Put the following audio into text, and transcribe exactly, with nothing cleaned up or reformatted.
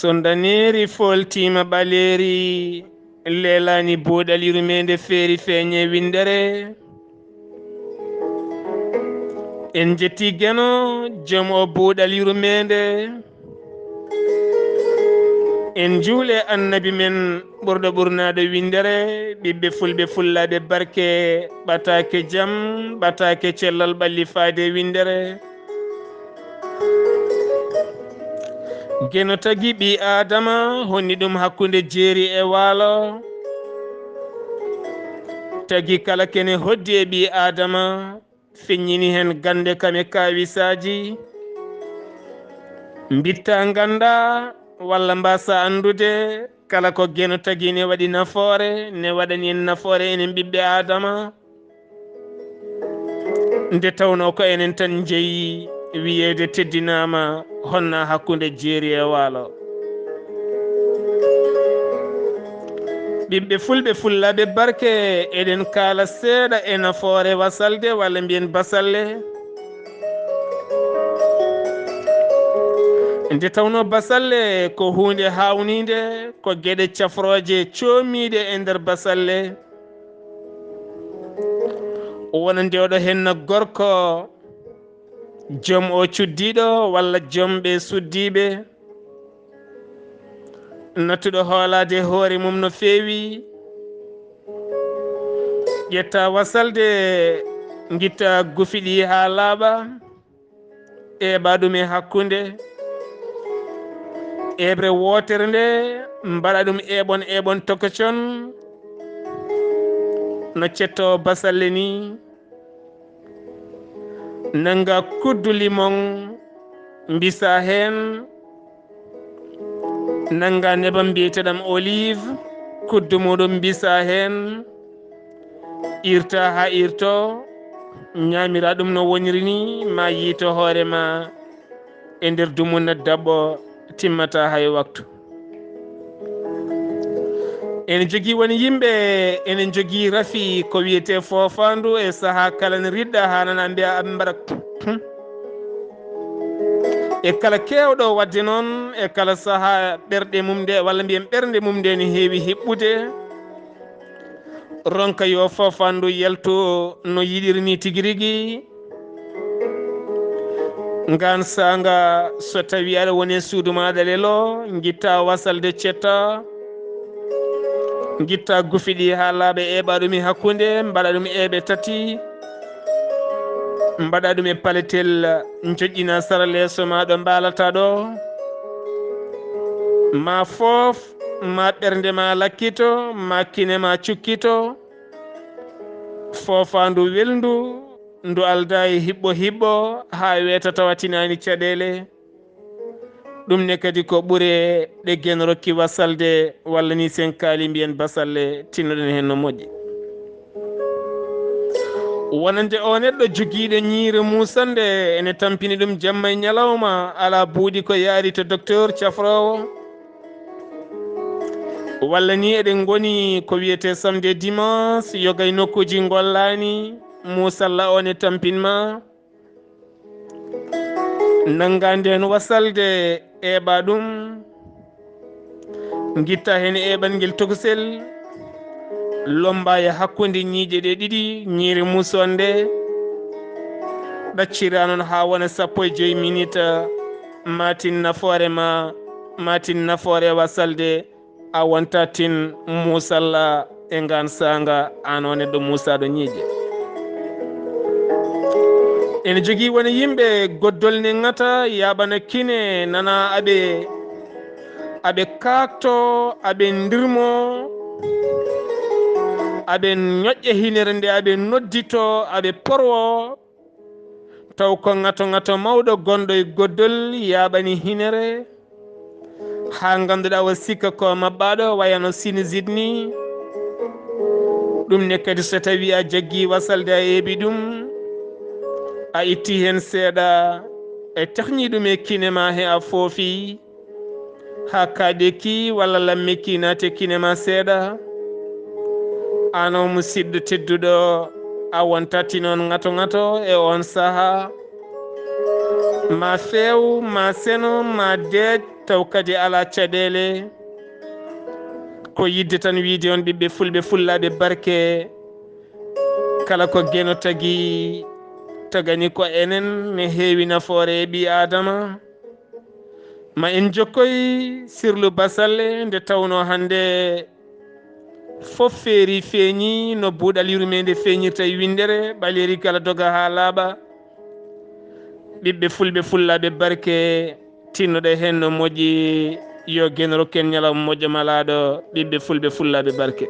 So ndaneeri fooltiima ɓaleeri, leelaani buuɗal yurmeende feeri feeñe winndere. En njetti Geno, joom o buuɗal yurmeende. En njuule annabi men ɓurɗo ɓurnaade winndere, ɓiɓɓe fulɓe fullaaɓe barke, ɓataake jam, ɓataake cellal ɓalli faade winndere. Geno tagi ɓii Aadama, honni ɗum hakkunde jeeri e waalo. Tagi kala kene hoddi e ɓii Aadama, feññini heen gannde kam e kaawisaaji. Mbitta ngannda walla mbaasa anndude, kala ko Geno tagi ne waɗi nafoore, ne waɗani en nafoore enen ɓiɓɓe Aadama. Nde tawnoo ko enen tan njeyi wiyeede teddinaama honna hakkunde jeeri e waalo. Ɓiɓɓe fulɓe fullaaɓe barke, eɗen kaala seeɗa e nafoore wasalde walla mbiyen basalle. Nde tawnoo basalle ko huunde haawniinde, ko geɗe cafrooje coomiiɗe e nder basalle. Wonande oɗo henna gorko, joom o cuddiiɗo walla joom ɓe suddiiɓe, nattuɗo hoolaade hoore mum no feewi, ƴetta wasalde, ngitta gufi ɗi haa laaɓa, eeɓa ɗum e hakkunde, eɓre wootere nde, mbaɗa ɗum eɓon eɓon tokocon, no cetto basalle ni. Nannga kuddu limon, mbisa heen. Nannga nebam mbiyeteɗam olive, kuddu muɗum mbisa heen. Irta haa irto, ñaamira ɗum no woniri ni, ma yiito hoore ma e nder dumunna daɓɓo, timmata hay waktu. Ene jogii woni yimɓe, ene jogii rafi ko wiyetee foofaandu, e sahaa kala ne riɗɗa haa nana mbiya aɓe mbaɗa. E kala keewɗo waɗde noon, e kala sahaa ɓerɗe mum nde, walla mbiyen ɓernde mum nde ne heewi hiɓɓude, ronka yo foofaandu yaltu no yiɗiri ni tigi rigi. Ngaan saanga, so tawi aɗa woni e suudu ma, aɗa lelo, ngitta wasalde cetta, ngitta gufi ɗi haa laaɓa, eɓa ɗum e hakkunde, mbaɗa ɗum eɓe tati, mbaɗa ɗum e paletel, njoƴƴina sara leeso ma ɗo mbaalata ɗo. Ma foof, ma ɓernde ma lakkito, ma kine ma cukkito. Foofaandu welndu, ndu aldaa e hiɓɓo hiɓɓo, haa weeta tawa tinaani caɗeele. Ɗum ne kadi ko ɓure ɗe Geno rokki wasalde, walla ni sen kaali mbiyen basalle, tinnoɗen heen no moƴƴi. Wonande o neɗɗo jogiiɗo ñiire muusannde, ene tampini ɗum jamma e ñalawma, alaa buuɗi ko yaari to docteur cafroowo. Walla ni eɗen ngoni ko wiyetee samedi e dimanche, yoga e nokkuuji ngollaani, muusalla o ne tampin ma. Nannga ndeen wasalde, eɓa ɗum, ngitta heen eɓal ngel tokosel, lomba e hakkunde ñiiƴe ɗe ɗiɗi, ñiiri muusonde, ɗaccira noon haa wona sappo e joy minita, ma tin nafoore ma, ma tin nafoore wasalde, a wonta tin muusalla e ngaan saanga, aan o neɗɗo muusaaɗo ñiiƴe. Ene jogii woni yimɓe goddol ne ŋata, yaaɓana kine, nana aɓe, aɓe kaakto, aɓe ndirmo, aɓe ñoƴƴa hinere nde, aɓe noddito, aɓe porwo. Taw ko ŋato ŋato mawɗo gonɗo e goddol yaaɓani hinere, haa ngannduɗaa o sikka ko maɓɓaaɗo, wayano sinusite ni. Ɗum ne kadi so tawi a jaggi wasalde a eeɓi ɗum, a itti heen seeɗa, e tehñi ɗum e kine ma he a foofi, haa kaaɗeki walla lammeki naati e kine ma seeɗa. Aan o musidɗo tedduɗo, a wonta tin oon ŋato ŋato e oon sahaa. Ma feew, ma seno, ma deej, taw kadi alaa caɗeele. Ko yiɗde tan wiyde on ɓiɓɓe fulɓe, fullaaɓe barke, kala ko Geno tagi, tagani ko enen, ne heewi nafoore e ɓii Aadama. Ma en jokkoy sirlu basalle nde tawnoo hannde fof feeri feeñi no buuɗal yurmeende feeñirta e winndere, ɓaleeri kala doga haa laaɓa. Ɓiɓɓe fulɓe, fullaaɓe barke, tinnoɗe heen no moƴƴi. Yo Geno rokku en ñalawma moƴƴo malaaɗo, ɓiɓɓe fulɓe, fullaaɓe barke.